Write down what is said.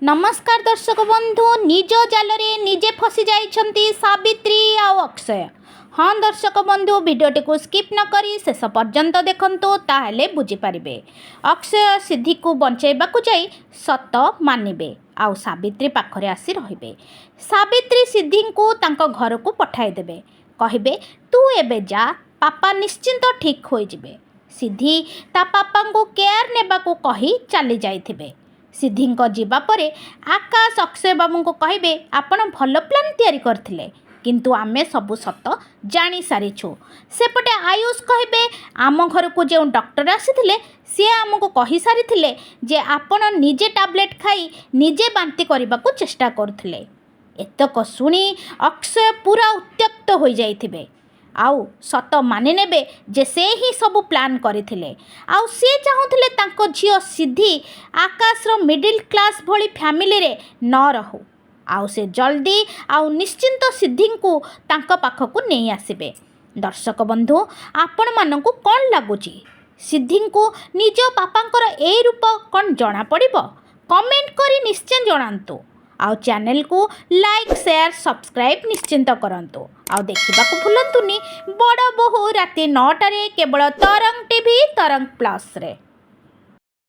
ନମସ୍କାର ଦର୍ଶକ ବନ୍ଧୁ, ନିଜ ଜାଲରେ ନିଜେ ଫସି ଯାଇଛନ୍ତି ସାବିତ୍ରୀ ଆଉ ଅକ୍ଷୟ। ହଁ ଦର୍ଶକ ବନ୍ଧୁ, ଭିଡ଼ିଓଟିକୁ ସ୍କିପ୍ ନ କରି ଶେଷ ପର୍ଯ୍ୟନ୍ତ ଦେଖନ୍ତୁ, ତାହେଲେ ବୁଝିପାରିବେ। ଅକ୍ଷୟ ସିଦ୍ଧିକୁ ବଞ୍ଚାଇବାକୁ ଯାଇ ସତ ମାନିବେ ଆଉ ସାବିତ୍ରୀ ପାଖରେ ଆସି ରହିବେ। ସାବିତ୍ରୀ ସିଦ୍ଧିଙ୍କୁ ତାଙ୍କ ଘରକୁ ପଠାଇଦେବେ। କହିବେ, "ତୁ ଏବେ ଯା, ପାପା ନିଶ୍ଚିନ୍ତ ଠିକ୍ ହୋଇଯିବେ।" ସିଦ୍ଧି ତା ପାପାଙ୍କୁ କେୟାର ନେବାକୁ କହି ଚାଲି ଯାଇଥିବେ। ସିଦ୍ଧିଙ୍କ ଯିବା ପରେ ଆକାଶ ଅକ୍ଷୟ ବାବୁଙ୍କୁ କହିବେ, "ଆପଣ ଭଲ ପ୍ଲାନ୍ ତିଆରି କରିଥିଲେ, କିନ୍ତୁ ଆମେ ସବୁ ସତ ଜାଣିସାରିଛୁ।" ସେପଟେ ଆୟୁଷ କହିବେ, "ଆମ ଘରକୁ ଯେଉଁ ଡକ୍ଟର ଆସିଥିଲେ, ସିଏ ଆମକୁ କହିସାରିଥିଲେ ଯେ ଆପଣ ନିଜେ ଟାବଲେଟ୍ ଖାଇ ନିଜେ ବାନ୍ତି କରିବାକୁ ଚେଷ୍ଟା କରୁଥିଲେ।" ଏତକ ଶୁଣି ଅକ୍ଷୟ ପୁରା ଉତ୍ତ୍ୟକ୍ତ ହୋଇଯାଇଥିବେ ଆଉ ସତ ମାନିନେବେ ଯେ ସେ ହିଁ ସବୁ ପ୍ଲାନ୍ କରିଥିଲେ ଆଉ ସେ ଚାହୁଁଥିଲେ ତାଙ୍କ ଝିଅ ସିଦ୍ଧି ଆକାଶର ମିଡ଼ିଲ୍ କ୍ଲାସ୍ ଭଳି ଫ୍ୟାମିଲିରେ ନ ରହୁ ଆଉ ସେ ଜଲ୍ଦି ଆଉ ନିଶ୍ଚିନ୍ତ ସିଦ୍ଧିଙ୍କୁ ତାଙ୍କ ପାଖକୁ ନେଇ ଆସିବେ। ଦର୍ଶକ ବନ୍ଧୁ, ଆପଣମାନଙ୍କୁ କ'ଣ ଲାଗୁଛି? ସିଦ୍ଧିଙ୍କୁ ନିଜ ବାପାଙ୍କର ଏଇ ରୂପ କ'ଣ ଜଣାପଡ଼ିବ? କମେଣ୍ଟ କରି ନିଶ୍ଚୟ ଜଣାନ୍ତୁ ଆଉ ଚ୍ୟାନେଲକୁ ଲାଇକ୍, ସେୟାର, ସବସ୍କ୍ରାଇବ୍ ନିଶ୍ଚିନ୍ତ କରନ୍ତୁ। ଆଉ ଦେଖିବାକୁ ଭୁଲନ୍ତୁନି ବଡ଼ ବୋହୂ, ରାତି 9ଟାରେ କେବଳ ତରଙ୍ଗ ଟିଭି, ତରଙ୍ଗ ପ୍ଲସ୍ରେ।